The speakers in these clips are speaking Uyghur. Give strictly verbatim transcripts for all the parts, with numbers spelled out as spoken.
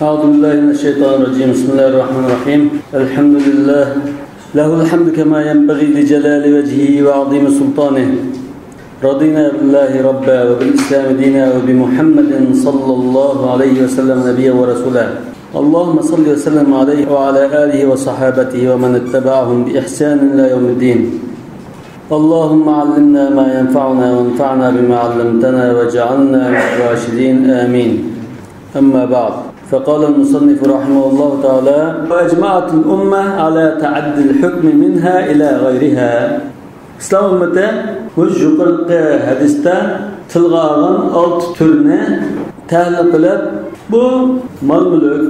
أعوذ بالله من الشيطان الرجيم. بسم الله الرحمن الرحيم. الحمد لله. له الحمد كما ينبغي لجلال وجهه وعظيم سلطانه. رضينا بالله ربا وبالإسلام دينا وبمحمد صلى الله عليه وسلم نبيا ورسولا. اللهم صل وسلم عليه وعلى آله وصحابته ومن اتبعهم بإحسان إلى يوم الدين. اللهم علمنا ما ينفعنا وانفعنا بما علمتنا واجعلنا من الراشدين. آمين. أما بعد، فقال المصنف رحمه الله تعالى: وأجمعت الأمة على تعدي الحكم منها إلى غيرها. ئىسلام ئۈممىتى بۇ يۇقىرىقى ھەدىستە تىلغا ئالغان ئالتە تۈرنى تەھلىل قىلىپ، بۇ مال-مۈلۈك،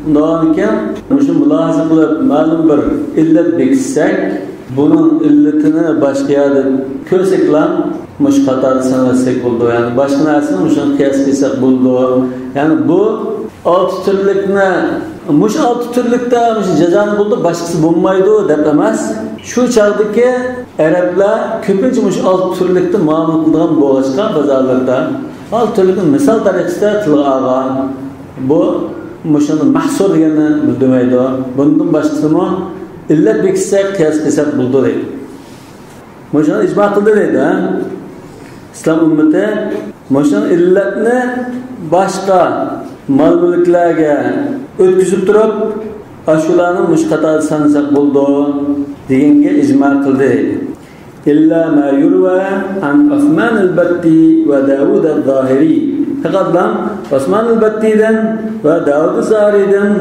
ئۇنداقكەن مۇشۇ مۇلاھىزە قىلىپ مەلۇم بىر ئىللەت بېكىتسەك، بۇنىڭ ئىللىتىنى باشقا يەردە كۆرسەكلا، مۇشۇ قاتاردا سانىساق بولىدۇ. يەنى باشقا نەرسىنى مۇشۇنى قىياس قىلساق بولىدۇ. يەنى بۇ ئالتە تۈرلۈكنى، مۇشۇ ئالتە تۈرلۈكتە مۇشۇ جازانى بولىدۇ، باشقىسى بولمايدۇ دەپ ئەمەس. شۇ چاغدىكى ئەرەبلەر كۆپىنچە مۇشۇ ئالتە تۈرلۈكتە مۇئامىلە قىلىدىغان بولغاچقا، بازارلاردا ئالتە تۈرلۈكنى مىسال تەرىقىسىدە تىلغا ئالغان. بۇ مۇشۇنى مەھسۇر دېگەننى بىلدۈرمەيدۇ. بۇندىن باشقىسىمۇ ئىللەت بېكىتسەك، قىياس قىلساق بولىدۇ دەيدۇ. مۇشۇنى ئىجما قىلدى دەيدۇ، ھە؟ ئىسلام ئۈممىتى مۇشۇ ئىللەتنى باشقا مال-مۈلۈكلەرگە ئۆتكۈزۈپ تۇرۇپ، ئاشۇلارنى مۇشۇ قاتاردا سانىساق بولىدۇ دېگەنگە ئىجما قىلدى دەيدۇ. إلا ما يروى عن عثمان البتي وداود الظاهري. پەقەتلا ئوسمان ئەلبەتتىدىن ۋە داۋۇد زاھىرىدىن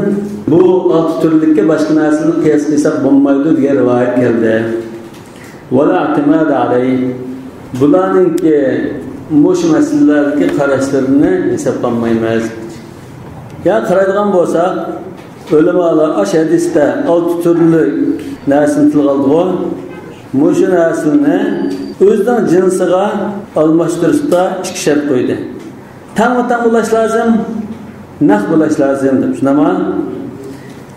بۇ ئالتە تۈرلۈككە باشقا نەرسىنى قىياس قىلساق بولمايدۇ دېگەن رىۋايەت كەلدى. ولا اعتماد عليه. بۇلارنىڭكى مۇشۇ مەسىلىلەردىكى قاراشلىرىنى ھېسابقا ئالمايمىز. يا قارايدىغان بولساق، ئۆلىمالار ئاشۇ ھەدىستە ئالتە تۈرلۈك نەرسىنى تىلغا ئالدىغۇ، مۇشۇ نەرسىنى ئۆزىنىڭ جىنسىغا ئالماشتۇرۇشتا ئىككى شەرت قويدى. تەڭمۇ تەڭ بولاش لازىم، نەق بولاش لازىم دەپ، شۇنداقمۇ؟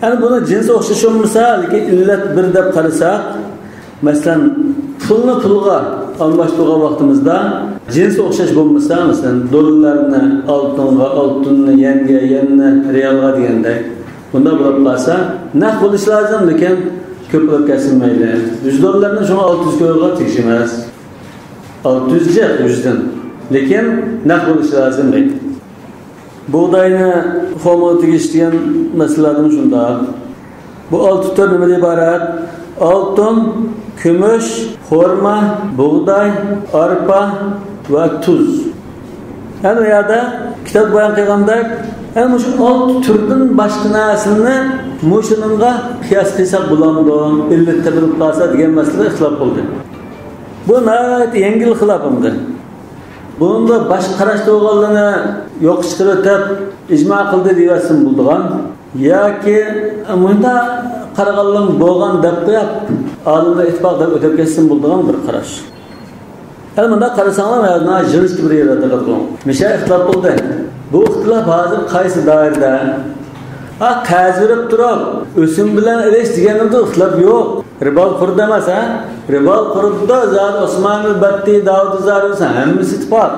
يەنى بۇنىڭ جىنسى ئوخشاش بولمىسا، لېكىن ئىللەت بىر دەپ قارىساق، مەسىلەن، پۇلنى پۇلغا ئالماشتۇرغان ۋاقتىمىزدا جىنسى ئوخشاش بولمىسا، مەسىلەن، دوللارنى ئالتۇنغا، ئالتۇننى يەنگە، يەننى رېئالغا دېگەندەك، بۇنداق بولۇپ قالسا، نەق بولۇشى لازىم، لېكىن كۆپ بولۇپ كەتسىمۇ مەيلى. يۈز دوللارنى شۇڭا ئالتە يۈز كويغا تېگىشمەس. ئالتە يۈز جىق يۈزدىن. لېكىن نەق بولۇشى لازىم دەيدۇ. بۇغداينى خورمىغا تېگىش دېگەن مەسىلىلەردىمۇ شۇنداق. بۇ ئالتە تۈر نېمىدىن ئىبارەت؟ ئالتۇن، كۈمۈش، خورما، بۇغداي، ئارپا ۋە تۇز. ھەم ئۇ يەردە كىتاب بايان قىلغاندەك، ھەم مۇشۇ ئالتە تۈردىن باشقا نەرسىنى مۇشۇنىڭغا قىياس قىلساق بولامدۇ؟ ئىللەت تېپىلىپ قالسا دېگەن مەسىلىدە ئىختىلاپ بولدى. بۇ ناھايىتى يەڭگىل خىلاپ ئەمدى. بۇنىڭدا باشقا قاراشتا بولغانلىرىنى يوققا چىقىرىۋېتىپ، ئىجما قىلدى دېيىۋەتسىمۇ بولىدىغان. ياكى مۇنداق قارىغانلىرىمۇ بولغان دەپ قويۇپ، ئالىملار ئىتتىپاق دەپ ئۆتۈپ كەتسىمۇ بولىدىغان بىر قاراش. ئەنە مۇنداق قارىساڭلار، مانا يىغىشتى بىر يەردە قىلىدىغان. مىشا ئىختىلاپ بولدى. بۇ ئىختىلاپ ھازىر قايسى دائىرىدە؟ ھا، قەرز بېرىپ تۇرۇپ، ئۆسۈم بىلەن ئېلىش دېگەندە ئىختىلاپ يوق. رىبال قۇرۇد ئەمەس، ھە؟ رىبال قۇرۇددا زادى ئوسمان ئەلبەتتى، داۋۇد زاھىرى بولسا ھەممىسى ئىتتىپاق.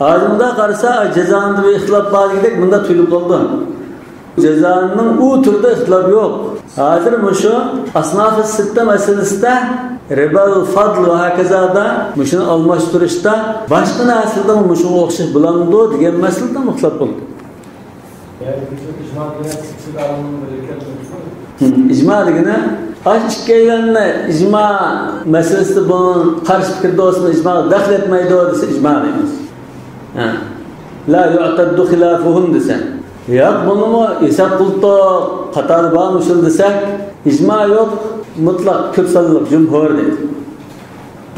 ھازىر مۇنداق قارىسا، جازانىدا بىر ئىختىلاپ بار دېگۈدەك مۇنداق تۇيۇلۇپ قالىدۇ. جازانىنىڭ ئۇ تۈرىدە ئىختىلاپ يوق. ھازىر مۇشۇ ئاسنافى سىتتە مەسىلىسىدە، رىبال فادل ۋە ھاكازادا مۇشۇنى ئالماشتۇرۇشتا باشقا نەرسىدىمۇ مۇشۇغا ئوخشاش بولامدۇ دېگەن مەسىلىدە ئىختىلاپ بولدى. يەنى بىز ئىجما بىلەن تەپسىل ئالىمنىڭ بىرلىككە كەلتۈرۈپتۇ. ھىم، ئىجما دېگىنى، ئاشۇ ئىككىيلەننى ئىجما مەسىلىسىدە بۇنىڭ قارشى پىكىردە بولسىمۇ، ئىجماغا دەخلى يەتمەيدۇ دېسە، ئىجما دەيمىز. ھە. لا يعتد خلافهم دېسە. ياق، بۇنىمۇ ھېساب قىلدۇق، قاتارى بار مۇشۇ دېسەك، ئىجما يوق، مۇتلەق كۆپ سانلىق جۇمھۇر دەيدۇ.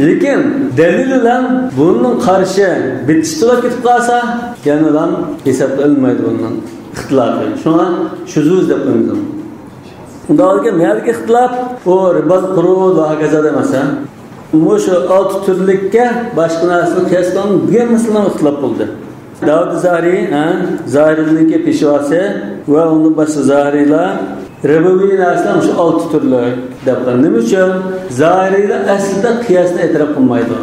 لېكىن دەلىل بىلەن بۇنىڭ قارشى بىتىشتىلا كېتىپ قالسا، يەنىلا ھېسابقا ئېلىنمايدۇ بۇنىڭ ئىختىلاپى. شۇڭا شۇزۇز دەپ قويىمىز ئۇنى. ئۇنداق بولغان بۇ يەردىكى ئىختىلاپ، ئۇ رىبال قۇرۇد ۋە ھاكازا ئەمەس، ھە؟ مۇشۇ ئالتە تۈرلۈككە باشقا نەرسىنى قىياس قىلىڭ دېگەن مەسىلىدە ئىختىلاپ بولدى. داۋۇد زاھىرى، ھە، زاھىرىنىڭكى پېشۋاسى ۋە ئۇنىڭدىن باشقا زاھىرىلار رىبوۋىي نەرسىلەر مۇشۇ ئالتە تۈرلۈك دەپ قارىدى. نېمە ئۈچۈن؟ زاھىرىيلار ئەسلىدە قىياسنى ئېتىراپ قىلمايدۇ.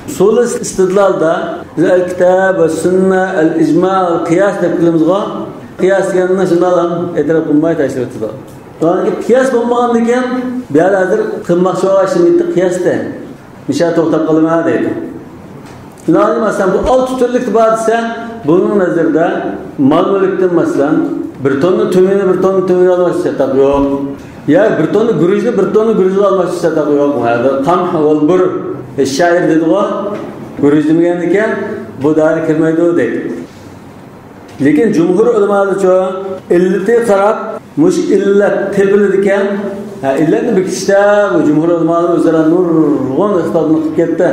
ئۇسۇلى ئىستىدلالدا بىز ئەل-كىتاب ۋە سۈننە، ئەل-ئىجما، ئەل-قىياس دەپ كېلىمىزغۇ. قىياس دېگەننى شۇنداقلا ئېتىراپ قىلماي تاشلىۋېتىدۇ. چۈنكى قىياس بولمىغاندىكىن، بۇ يەردە ھازىر قىلماقچى بولغان ئىشىم يەتتى قىياس دە. مۇشۇ يەردە توختاپ قالىمەن دەيدۇ. شۇنداق، مەسىلەن، بۇ ئالتە تۈرلۈك بار دېسە، بۇنىڭ نەزىرىدە مال-مۈلۈكتىن، مەسىلەن، بىر توننا تۈمۈرنى بىر توننا تۈمۈر ئالماشتۇرۇش چاتاق يوق. يا بىر توننا گۈرۈچنى بىر توننا گۈرۈچ بىلەن ئالماشتۇرۇش چاتاق يوق. ھەدە قەمھ ۋەل بۇر. شائىر دېدىغۇ، گۈرۈچ دېمىگەندىكىن، بۇ دائىرە كىرمەيدۇ دەيدۇ. لېكىن جۇمھۇر ئۆلىمالىرىچۇ، ئىللىتىگە قاراپ، مۇشۇ ئىللەت تېپىلىدىكەن، ھە، ئىللەتنى بېكىتىشتە بۇ جۇمھۇر ئۆلىمالىرى ئۆزئارا نۇرغۇن ئىختىلاپنى قىلىپ كەتتى.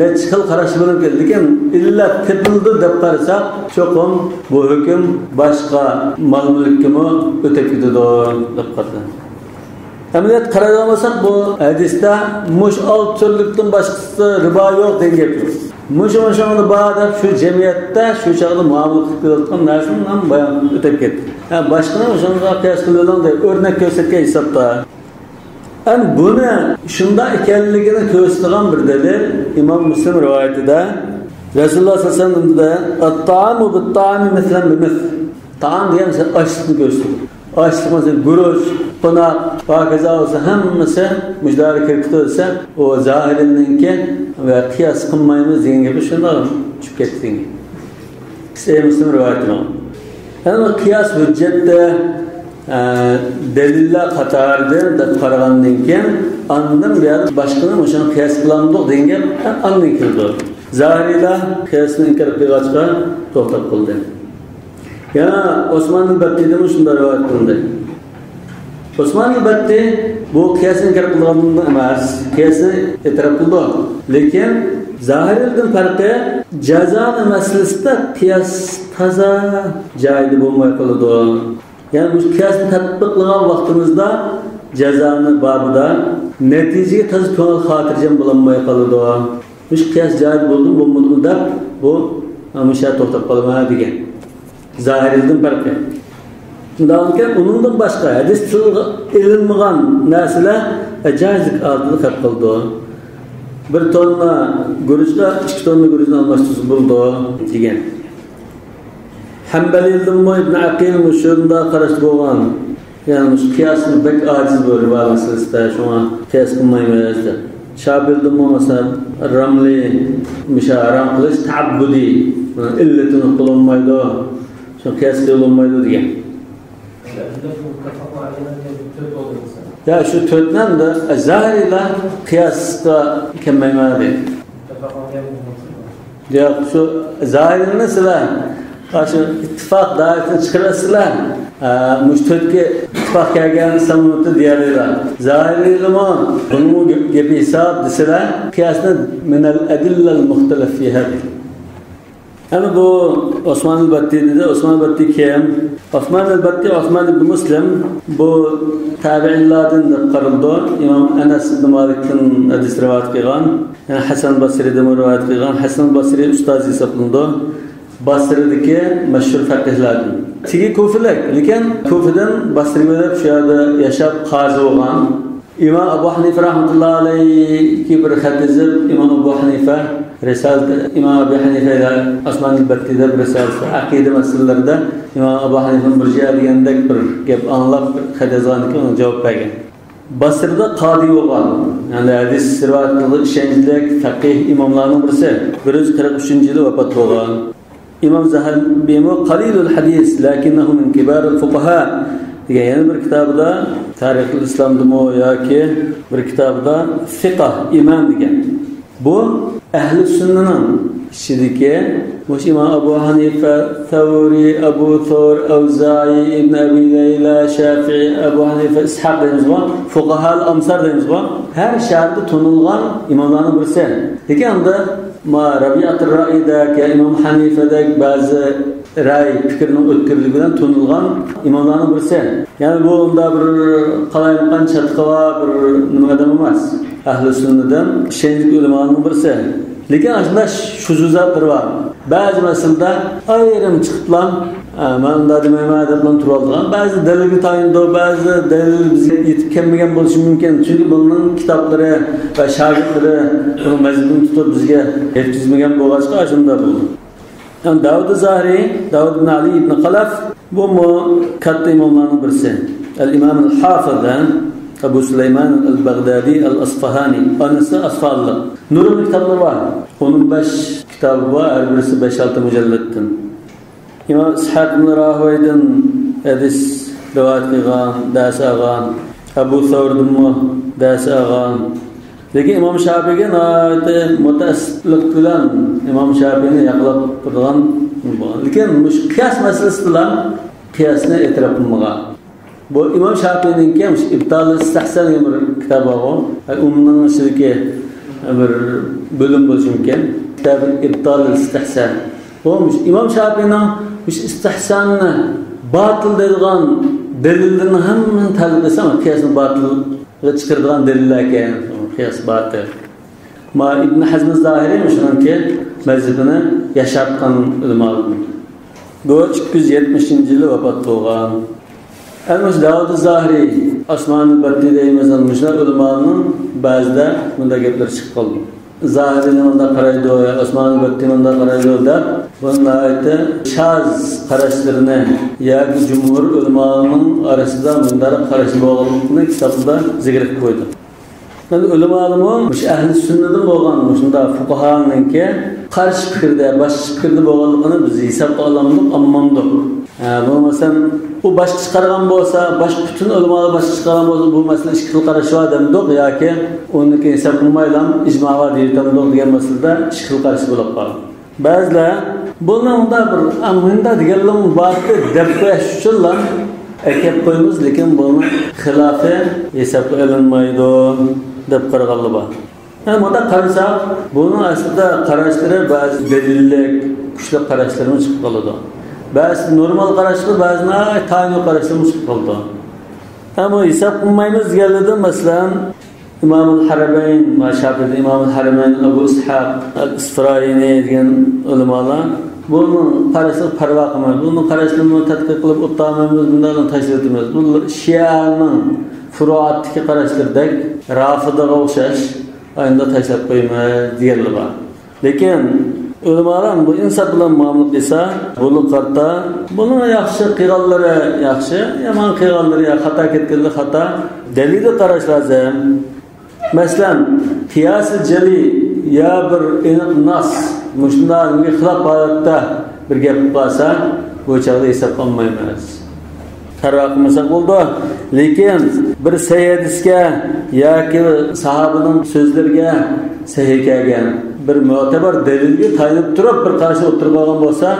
نەچچە خىل قاراش بىلەن كەلدى. لېكىن ئىللەت تېپىلدى دەپ قارىساق، چوقۇم بۇ ھۆكۈم باشقا مال-مۈلۈككىمۇ ئۆتۈپ كېتىدۇ دەپ قارىدى. ئەمەلىيەتتە قارايدىغان بولساق، بۇ ھەدىستە مۇشۇ ئالتە تۈرلۈكتىن باشقىسى رىبا يوق دېگەن گەپ يوق. مۇشۇ، مۇشۇنىڭدا بار دەپ شۇ جەمئىيەتتە شۇ چاغدا مۇئامىلە قىلىپ كېلىۋاتقان نەرسىنى ھەم بايان ئۆتۈپ كەتتى. ھە، باشقىنى شۇنىڭغا قىياس قىلىۋېلىڭ دەپ ئۆرنەك كۆرسەتكەن ھېسابتا. ئەمدى بۇنى شۇنداق ئىكەنلىكىنى كۆرسىتىدىغان بىر دەلىل ئىمام مۇسلىم رىۋايىتىدە، رەسۇلۇللاھ سەللەللاھۇ ئەلەيھى ۋەسەللەمدە، «الطعام بالطعام مثلا بمثل». تائام دېگەن مەسىلەن ئاشلىقنى كۆرسىتىدۇ. ئاشلىق، مەسىلەن، گۈرۈچ، قوناق، ھاكازا بولسا، ھەممىسى مۇشۇ دائىرىگە كىرىپ كېتىدۇ دېسە، ئۇ زاھىرىنىڭكى ۋە قىياس قىلمايمىز دېگەن گېپى شۇنداق چۈشۈپ كەتتى دېگەن. سەھىھ مۇسلىم رىۋايىتى بۇ. يەنى قىياس ھۆججەتتە، ئە، دەلىللەر قاتارىدىن دەپ قارىغاندىن كېيىن، ئاندىن بۇ يەردە باشقىنى مۇشۇنى قىياس قىلامدۇق دېگەن گەپ ئاندىن كېلىدۇ. زاھىرىيلار قىياسنى ئىنكار قىلغاچقا توختاپ قالدى. يەنە ئوسمان ئەل بەتتىدىنمۇ شۇنداق رىۋايەت قىلىندى. ئوسمان ئەل بەتتى بۇ قىياسنى ئىنكار قىلىدىغان ئەمەس، قىياسنى ئېتىراپ قىلىدۇ. لېكىن زاھىرىيلىدىن پەرقى، جازانى مەسىلىسىدە قىياس تازا جايىدا بولماي قالىدۇ. يەنى مۇشۇ قىياسنى تەتبىقلىغان ۋاقتىمىزدا جازانى بابىدا نەتىجىگە تازا كۆڭۈل خاتىرجەم بولالماي قالىدۇ. مۇشۇ قىياس جايىدا بولدىمۇ بولمىدىمۇ دەپ، بۇ، مۇشۇ يەردە توختاپ قالىمەن دېگەن. زاھىرىيلىدىن پەرقى. شۇنداقكەن، ئۇنىڭدىن باشقا ھەدىس تىلغا ئېلىنمىغان نەرسىلەر جائىزلىك ھالىتىدە قېلىپ قالىدۇ. بىر توننا گۈرۈچكە ئىككى توننا گۈرۈچنى ئالماشتۇرسا بولىدۇ دېگەن. ھەنبەلىيلىدىنمۇ ئىبن ئەقىل مۇشۇنداق قاراشتا بولغان. يەنى مۇشۇ قىياسمۇ بەك ئاجىز بۇ رىبا مەسىلىسىدە، شۇڭا قىياس قىلمايمىز دەپ. شاپىئىلىدىنمۇ مەسىلەن، راملى، مۇشۇ ھارام قىلىش تەئەببۇدىي، ئىللىتىنى قىلىنمايدۇ، شۇ قىياس قىلىنمايدۇ دېگەن. يا، شۇ تۆتنى ئەمدى زاھىرىيلار قىياسقا كەلمەيمەن دەيدۇ. ياق، شۇ زاھىرىينى سىلەر، ئاشۇ ئىتتىپاق دائىرىسىدىن چىقىرىۋەتسىلەر. ھە، مۇشۇ تۆتكە ئىتتىپاق كەلگەن سەمۇتى دېيەلەيلا. زاھىرىيلىمۇ بۇنىڭمۇ گەپ-، گېپى ھېساب دېسىلەر، قىياسنى مىنەل ئەدىللەل مۇختەلەف فىھا دەيدۇ. ئەمما بۇ ئوسمان ئەل بەتتى دېدى. ئوسمان ئەل بەتتى كىم؟ ئوسمان ئەل بەتتى، ئوسمان ئىبن مۇسلىم، بۇ تابىئىنلاردىن دەپ قارىلىدۇ. ئىمام ئەنەس ئىبن مالىكتىن ھەدىس رىۋايەت قىلغان. يەنى ھەسەن بەسرىدىنمۇ رىۋايەت قىلغان. ھەسەن بەسرى ئۇستازى ھېسابلىنىدۇ. بەسرىدىكى مەشھۇر فەقىھلاردىن. تېگى كۇفىلىك، لېكىن كۇفىدىن بەسرىگە ئۆتۈپ، شۇ يەردە ياشاپ، قازى بولغان. ئىمام ئەبۇ ھەنىفە رەھمەتۇللاھى ئەلەيھىگە بىر خەت يېزىپ، ئىمام ئەبۇ ھەنىفە رىسالىتى، ئىمام ئەبۇ ھەنىفە ئىلە ئوسمان ئەل بەتتى دەپ رىسالىسى، ئەقىدە مەسىلىلىرىدە ئىمام ئەبۇ ھەنىفە مۇرجىئە دېگەندەك بىر گەپ ئاڭلاپ، بىر خەت يازغاندىكىن، ئۇنىڭغا جاۋاب بەرگەن. بەسرىدە قادى بولغان، يەنى ھەدىس رىۋايەت قىلىدىغان ئىشەنچلىك فەقىھ ئىماملارنىڭ بىرسى. بىر يۈز قىرىق ئۈچىنچى يىلى ۋاپات بولغان. ئىمام زەھەبىمۇ قەلىلۇل ھەدىس، لەكىننەھۇ مىن كىبارىل فۇقەھا دېگەن يەنە بىر كىتابىدا، تارىخۇل ئىسلامدىمۇ ياكى بىر كىتابىدا سىقە، ئىمام دېگەن. بۇ ئەھلى سۈننىنىڭ ئىچىدىكى، مۇشۇ ئىمام ئەبۇ ھەنىفە، سەۋرى، ئەبۇ سەۋر، ئەۋزائى، ئىبن ئەبى لەيلا، شافىئى، ئەبۇ ھەنىفە، ئىسھاق دەيمىزغۇ، فۇقەھال ئەمسار دەيمىزغۇ، ھەر شەھەردە تونۇلغان ئىماملارنىڭ بىرسى. لېكىن ئاندا ما رەبىئەتۇر رائىدەك يا ئىمام ھەنىفەدەك بەزى راي پىكىرنىڭ ئۆتكۈرلۈكى بىلەن تونۇلغان ئىماملارنىڭ بىرسى. يەنى بۇ ئۇنداق بىر قالايمىقان چاتىقى بار بىر نېمە ئادەم ئەمەس. ئەھلى سۈننىدىن ئىشەنچلىك ئۆلىمالارنىڭ بىرسى. لېكىن ئاشۇنداق شۇزۇزاتلىرى بار. بەزى مەسىلىدە ئايرىم چىقىپلا، ئە، مەن ئۇنداق دېمەيمەن دەپلا تۇرۇۋالىدىغان. بەزى دەلىلگە تايىنىدۇ، بەزى دەلىل بىزگە يېتىپ كەلمىگەن بولۇشى مۇمكىن. چۈنكى بۇنىڭ كىتابلىرى ۋە شاگىرتلىرى بۇنىڭ مەزھىپىنى تۇتۇپ بىزگە يەتكۈزمىگەن بولغاچقا، ئاشۇنداق بولدى. يەنى داۋۇد زاھىرى، داۋۇد ئىبن ئەلى ئىبن خەلەف، بۇمۇ كاتتا ئىماملارنىڭ بىرسى. ئەل ئىمام ئەل ھافىز، ھە؟ ئەبۇ سۇلەيمان ئەل بەغدادى ئەل ئەسفاھانى. ئانىسى ئەسفاھانلىق. نۇرغۇن كىتابلىرى بار. ئون بەش كىتابى بار، ھەر بىرسى بەش-ئالتە مۇجەللەتتىن. ئىمام ئىسھاق ئىبن راھۇۋەيدىن ھەدىس رىۋايەت قىلغان، دەرس ئالغان. ئەبۇ سەۋردىنمۇ دەرس ئالغان. لېكىن ئىمام شاپىيگە ناھايىتى مۇتەئەسسىپلىق بىلەن ئىمام شاپىينى ياقلاپ تۇرىدىغان بولغان. لېكىن مۇشۇ قىياس مەسىلىسىدىلا قىياسنى ئېتىراپ قىلمىغان. بۇ ئىمام شاپىينىڭكى مۇشۇ ئىبتال ئىستىھسان دېگەن بىر كىتابى بار. ئۇمنىڭ ئىچىدىكى بىر بۆلۈم بولۇشى مۇمكىن. كىتابى ئىبتال ئىستىھسان. بۇ مۇشۇ ئىمام شاپىينىڭ مۇشۇ ئىستىھساننى باتىل دەيدىغان دەلىللىرىنىڭ ھەممىسىنى تەلقىسەن، قىياسنى باتىل چىقىرىدىغان دەلىللەركەن، قىياس باتىل. ما ئىبن ھەزم زاھىرى مۇشۇنىڭكى مەزھىپىنى ياشاتقان ئۆلىمالىرىدىن. بۇ ئىككى يۈز يەتمىشىنچى يىلى ۋاپات بولغان. ئەنە مۇشۇ داۋۇد زاھىرى، ئوسمان بەتتى دەيمىز، مۇشۇلار ئۆلىمالارنىڭ بەزىدە مۇنداق گەپلىرى چىقىپ قالدى. زاھىرىنى مۇنداق قارايدۇ، يا ئوسمان بەتتى مۇنداق قارايدۇ دەپ، بۇ ناھايىتى شاز قاراشلىرىنى ياكى جۇمھۇر ئۆلىمالارنىڭ ئارىسىدا مۇنداق قاراش بولغانلىقىنى كىتابىدا زىكىر قىلىپ قويدۇم. مەن ئۆلىمالىرىمۇ مۇشۇ ئەھلى سۈننىدىن بولغان مۇشۇنداق فۇقاھانىڭكى قارشى پىكىردە، باشقىچە پىكىردە بولغانلىقىنى بىز ھېسابقا ئالامدۇق، ئالمامدۇق؟ ھە، بۇ مەسىلەن، ئۇ باشقىچە قارىغان بولسا، باشقا پۈتۈن ئۆلىمالار باشقىچە قارىغان بولسا، بۇ مەسىلىدە ئىككى خىل قاراش بار دەمدۇق ياكى ئۇنىڭكى ھېساب قىلمايلا ئىجما بار دېيىۋېتەمدۇق دېگەن مەسىلىدە ئىككى خىل قاراش بولۇپ قالدى. بەزىلەر بۇنىڭدا بىر ئامىندا دېگەنلىرىمۇ باركى دەپ قويۇش ئۈچۈنلا ئەكەپ قويىمىز، لېكىن بۇنىڭ خىلاپى ھېسابقا ئېلىنمايدۇ دەپ قارىغانلار بار. ھە، مۇنداق قارىساق، بۇنىڭ ئەسلىدە قاراشلىرى بەزى دەلىللىك، كۈچلۈك قاراشلىرىمۇ چىقىپ قالىدۇ. بەزى نورمال قاراشلىرى، بەزى ناھايىتى تايىنلىق قاراشلىرىمۇ چىقىپ قالىدۇ. ئەمما ھېساب قىلمايمىز دېگەنلىرىدىن، مەسىلەن، ئىمامۇل ھەرەمەين، شاپىئىدە ئىمامۇل ھەرەمەين، ئەبۇ ئىسھاق ئەل ئىسفىرايىنى دېگەن ئۆلىمالار بۇنىڭ قاراشلىرىغا پەرۋا قىلمايدۇ. بۇنىڭ قاراشلىرىنى تەتقىق قىلىپ ئوتتۇرىغا قويمايمىز، بۇنداقنى تاشلىۋېتىمىز. بۇ شىئەنىڭ فۇرۇئاتتىكى قاراشلىرىدەك، رافىدىغا ئوخشاش، ئاينىدا تاشلاپ قويىمىز دېگەنلەر بار. لېكىن ئۆلىمالار بۇ ئىنساپ بىلەن مۇئامىلە قىلسا، بۇنى قارىتا، بۇنىڭ ياخشى قىلغانلىرى ياخشى، يامان قىلغانلىرى يا خاتا كەتكەنلىرى خاتا، دەلىلگە قاراش لازىم. مەسىلەن، قىياسى جەلى يا بىر ئېنىق ناس مۇشۇنداق خىلاپ ھالەتتە بىر گەپ قىلىپ قالسا، بۇ چاغدا ھېسابقا ئالمايمىز. پەرۋا قىلمىساق بولىدۇ. لېكىن بىر سەھىھ ھەدىسكە ياكى ساھابىنىڭ سۆزلىرىگە سەھىھ كەلگەن بىر مۆتىبەر دەلىلگە تايىنىپ تۇرۇپ بىر قاراشنى ئوتتۇرىغا قويغان بولسا،